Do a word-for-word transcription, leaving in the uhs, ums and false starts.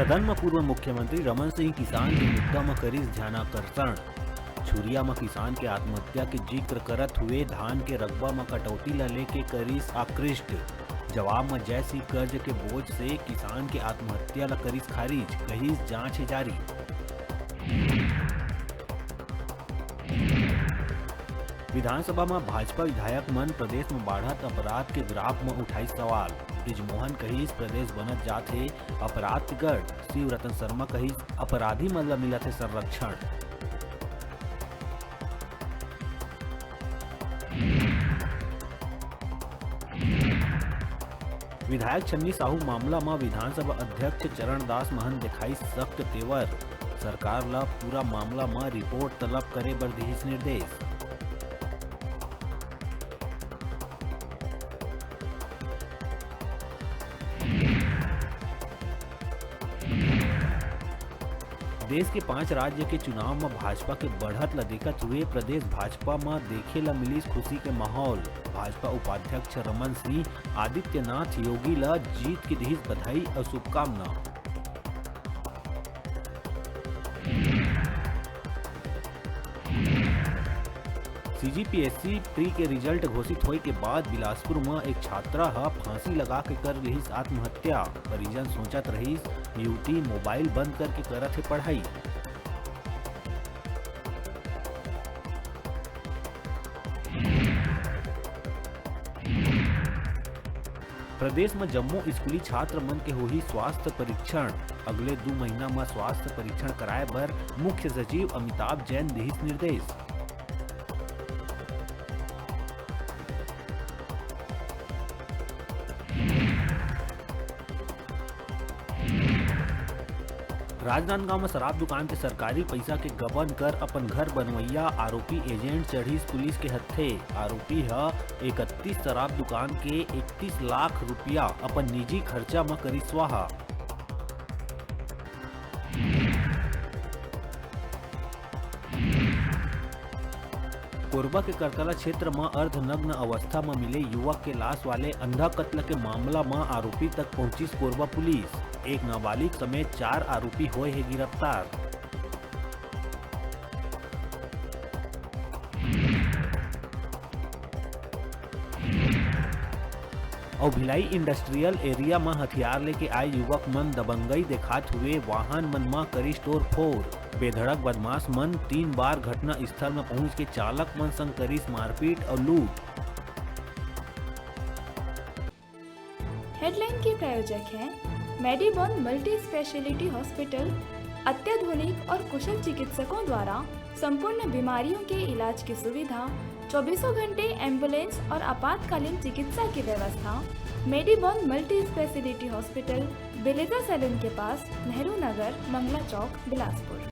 सदन म पूर्व मुख्यमंत्री रमन सिंह किसान के मुद्दा म करिस ध्यानाकर्षण। छुरिया म किसान के आत्महत्या के जिक्र करत हुए धान के रकबा म कटौती ल लेके करिस आकृष्ट। जवाब म जय सिंह कर्ज के बोझ से किसान के आत्महत्या ल करिस खारिज, कहिस जांच हे जारी। विधानसभा म भाजपा विधायक मन प्रदेश म बाढ़त अपराध के ग्राफ म उठाइस सवाल। बृजमोहन कहिस, प्रदेश बनत जात हे अपराध के गढ़। शिव रतन शर्मा कहिस, अपराधी मन ल मिलत हे संरक्षण। विधायक छन्नी साहू मामला म विधानसभा अध्यक्ष चरणदास महंत देखाइस सख्त तेवर। सरकार ल पूरा मामला म रिपोर्ट तलब करे बर दिहिस निर्देश। देश के पांच राज्य के चुनाव म भाजपा के बढ़त ल देखत हुए प्रदेश भाजपा म देखे ल मिलिस खुशी के माहौल। भाजपा उपाध्यक्ष रमन सिंह आदित्यनाथ योगी ल जीत के दिहिस बधाई अउ शुभकामना। सीजीपीएससी प्री के रिजल्ट घोषित होए के बाद बिलासपुर म एक छात्रा ह फांसी लगा के कर लिहिस आत्महत्या। परिजन सोचत रहिस, युवती मोबाइल बंद करके करत हे पढ़ाई। प्रदेश म जम्मो स्कूली छात्र मन के होही स्वास्थ्य परीक्षण। अगले दू महीना म स्वास्थ्य परीक्षण कराए बर मुख्य सचिव अमिताभ जैन दिहिस निर्देश। राजनांदगांव म शराब दुकान के सरकारी पइसा के गबन कर अपन घर बनवइया आरोपी एजेंट चढ़िस पुलिस के हत्थे। आरोपी ह इकतीस शराब दुकान के इकतीस लाख रुपया अपन निजी खर्चा म करिस स्वाहा। कोरबा के करतला क्षेत्र म अर्धनग्न अवस्था म मिले युवक के लाश वाले अंधा कत्ल के मामला म आरोपी तक पहुंचिस कोरबा पुलिस। एक नाबालिग समेत चार आरोपी होए हे गिरफ्तार। अउ भिलाई इंडस्ट्रियल एरिया म हथियार लेके आए युवक मन दबंगई देखात हुए वाहन मन म करिस तोड़फोड़। बेधड़क बदमाश मन तीन बार घटना स्थल म पहुंच के चालक मन संग करिस मारपीट अउ लूट। हेडलाइन के प्रायोजक हैं मेडीबॉन मल्टी स्पेशलिटी हॉस्पिटल। अत्याधुनिक और कुशल चिकित्सकों द्वारा संपूर्ण बीमारियों के इलाज की सुविधा, चौबीसों घंटे एम्बुलेंस और आपातकालीन चिकित्सा की व्यवस्था। मेडीबॉन मल्टी स्पेशलिटी हॉस्पिटल, बिलेजा सैलून के पास, नेहरू नगर, मंगला चौक, बिलासपुर।